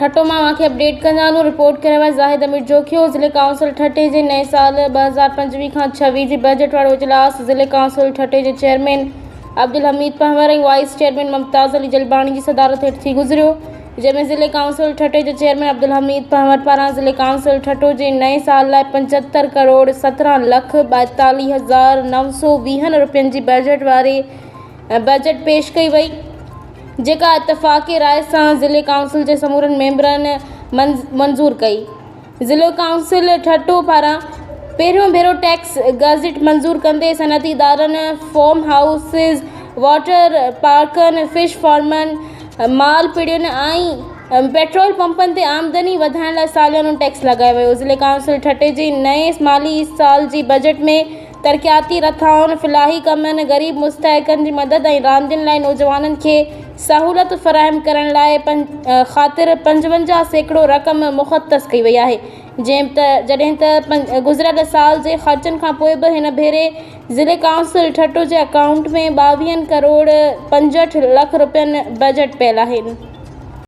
ٺٽو مان اوهان کي اپڊيٽ ڪندا هلون رپورٽ ڪري رهيو آهي زاهد امير جوکيو ضلعي ڪائونسل ٺٽي جي نئين سال 2025 کان 26 جي بجيٽ وارو اجلاس ضلعي ڪائونسل ٺٽي جي chairman Abdul Hameed Panhwar ۽ vice chairman Mumtaz Ali Jalbani جي صدارت هيٺ ٿي گذريو جنهن ۾ ضلعي ڪائونسل ٺٽي جي چيئرمين عبدالحميد پنهور پاران ضلعي ڪائونسل ٺٽو جي نئين سال لاء 75 ڪروڙ 17 لک 42 هزار 920 رپين جي بجيٽ واري بجيٽ پيش ڪئي وئي، جيڪا اتفاق راء سان ضلعي ڪائونسل جي سمورن ميمبرن منظور ڪئي. ضلعي ڪائونسل ٺٽو پاران پهريون ڀيرو ٽيڪس گزٽ منظور ڪندي صنعتي ادارن، فارم هائوسز، واٽر پارڪن، فش فارمن، مال پڙين ۽ پيٽرول پمپن تي آمدني وڌائڻ لاء ساليانو ٽيڪس لڳايو ويو. ضلعي ڪائونسل ٺٽي جي نئين مالي سال جي بجيٽ ۾ ترقياتي رٿائن، فلاحي ڪمن، غريب مستحقن جي مدد ۽ راندين لاء نوجوانن کي سهولت فراهم ڪرڻ لاء خاطر 55% رقم مختص ڪئي وئي آهي جنهن ته جڏهن ته گذريل سال جي خرچن کانپوء به هن ڀيري ضلعي ڪائونسل ٺٽو جي اڪائونٽ ۾ ٻاويهن ڪروڙ 65 لک رپين بجيٽ پيل آهن.